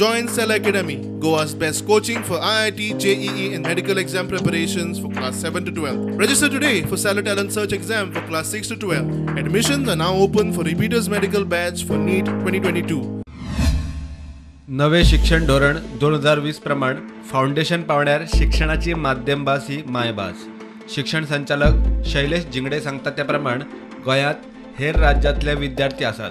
Join Cell Academy, Goa's best coaching for IIT, JEE and medical exam preparations for class 7 to 12. Register today for Stellar Talent Search exam for class 6 to 12. Admissions are now open for repeaters medical batch for NEET 2022. नवे शिक्षण धोरण 2020 प्रमाण foundation पावण्यार शिक्षणाची माध्यम भास ही मायभास. शिक्षण संचालक शैलेश झिंगडे सांगता त्या प्रमाण गोंयांत हेर राज्यांतले विद्यार्थी आसात,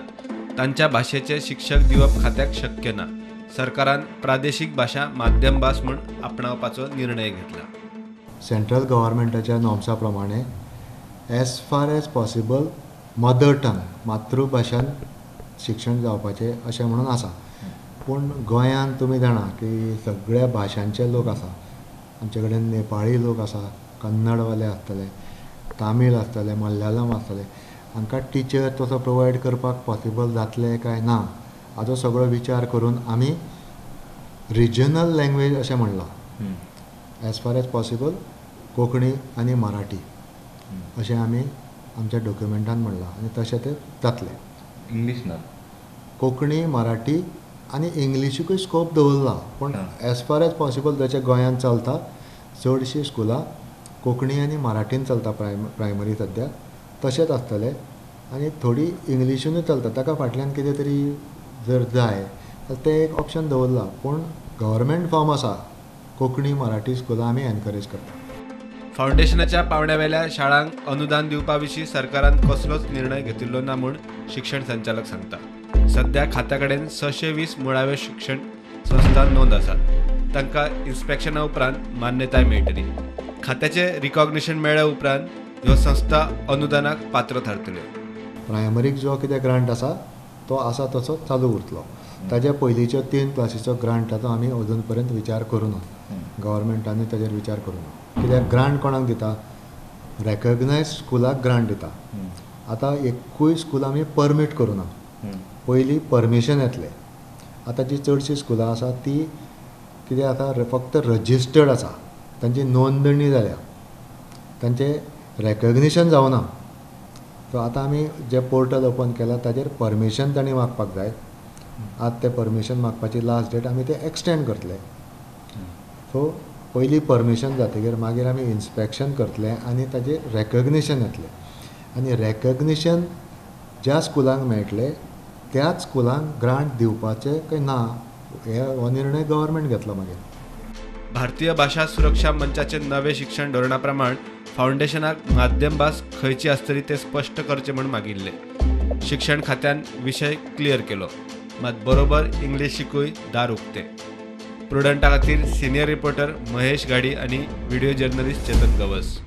तांच्या भाशेचे शिक्षक दिवप खात्याक शक्य ना. सरकारान प्रादेशीक भाशा माध्यम भास म्हूण आपणावपाचो निर्णय घेतला. सेंट्रल गव्हर्मेंटाच्या नॉर्म्सा प्रमाणे as far as possible mother tongue मातृभाशान शिक्षण जावपाचें अशें म्हणून आसा. पूण गोंयांत तुमी जाणा की सगळ्या भाशांचे लोक आसा. आमचे कडेन नेपाळी लोक आसा, कन्नडवाले आसतले, तामीळ आसतले, मल्याळम आसतले. हांकां टिचर तसो प्रोवायड करपाक पॉसिबल जातलें काय ना हाचो सगळो विचार करून आमी रिजनल लँग्वेज अशें म्हणलां. As far as possible Konkani आनी मराठी अशें आमी आमच्या डॉक्युमेंटान म्हणलां आनी तशें तें जातलें. इंग्लीश ना, कोंकणी, मराठी आनी इंग्लिशीकूय स्कोप दवरला, पूण एज फार एज पॉसिबल जशें गोंयांत चलता चडशीं स्कुलां कोंकणी आनी मराठीन चलता प्रायमरी सद्या तशेंच आसतलें आनी थोडी इंग्लिशीनूय चलता. ताका फाटल्यान कितें तरी जर जाय जाल्यार तें एक ऑप्शन दवरलां, पूण गव्हर्मेंट फॉर्म आसा कोंकणी मराठी स्कुलां आमी एनकरेज करता. फावंडेशनाच्या पावंड्यावेल्या शाळांक अनुदान दिवपा विशीं सरकारान कसलोच निर्णय घेतिल्लो ना म्हूण शिक्षण संचालक सांगता. सध्या खात्या कडेन 620 मुळाव्यो शिक्षण संस्था नोंद आसात, तांकां इन्स्पेक्शना उपरांत मान्यताय मेळटली. खात्याचें रिकॉग्निशन मेळ्ळ्या उपरांत ह्यो संस्था अनुदानाक पात्र थारतल्यो. प्रायमरीक जो कितें ग्रांट आसा तो आसा तसो चालू उरतलो. ताज्या पयलींच्यो 3 क्लासीचो ग्रांटाचो आमी अजून पर्यंत विचार करूना, गव्हर्मेंटानूय ताजेर विचार करूना. कित्याक ग्रांट कोणाक दिता? रेकग्नायज स्कुलाक ग्रांट दिता. आतां एकूय स्कूल आमी परमीट करूना, पयलीं परमिशन येतलें. आतां जी चडशीं स्कुलां आसा ती कितें आसा, फक्त रजिस्टर्ड आसा, तांची नोंदणी जाल्या, तांचें रेकग्निशन जावना. सो आतां आमी जें पोर्टल ओपन केलां ताजेर परमिशन तांणी मागपाक जाय. आतां तें परमिशन मागपाची लास्ट डेट आमी तें एक्सटेंड करतले. सो पयलीं परमिशन जातकीर मागीर आमी इन्स्पेक्शन करतले आनी ताजेर रेकग्निशन येतलें. आनी रेकग्निशन ज्या स्कुलांक मेळटलें त्याच स्कुलांक ग्रांट दिवपाचें काय ना हे हो निर्णय गव्हर्मेंट घेतलो मागीर. भारतीय भाशा सुरक्षा मंचाचे नवे शिक्षण धोरणा प्रमाण फावंडेशनाक माध्यम भास खंयची आसतली तें स्पश्ट करचें म्हूण मागिल्लें. शिक्षण खात्यान विशय क्लियर केलो, मात बरोबर इंग्लिशीकूय दार उक्तें. प्रुडंटा खातीर सिनियर रिपोर्टर महेश घाडी आनी व्हिडिओ जर्नलिस्ट चेतन गवस.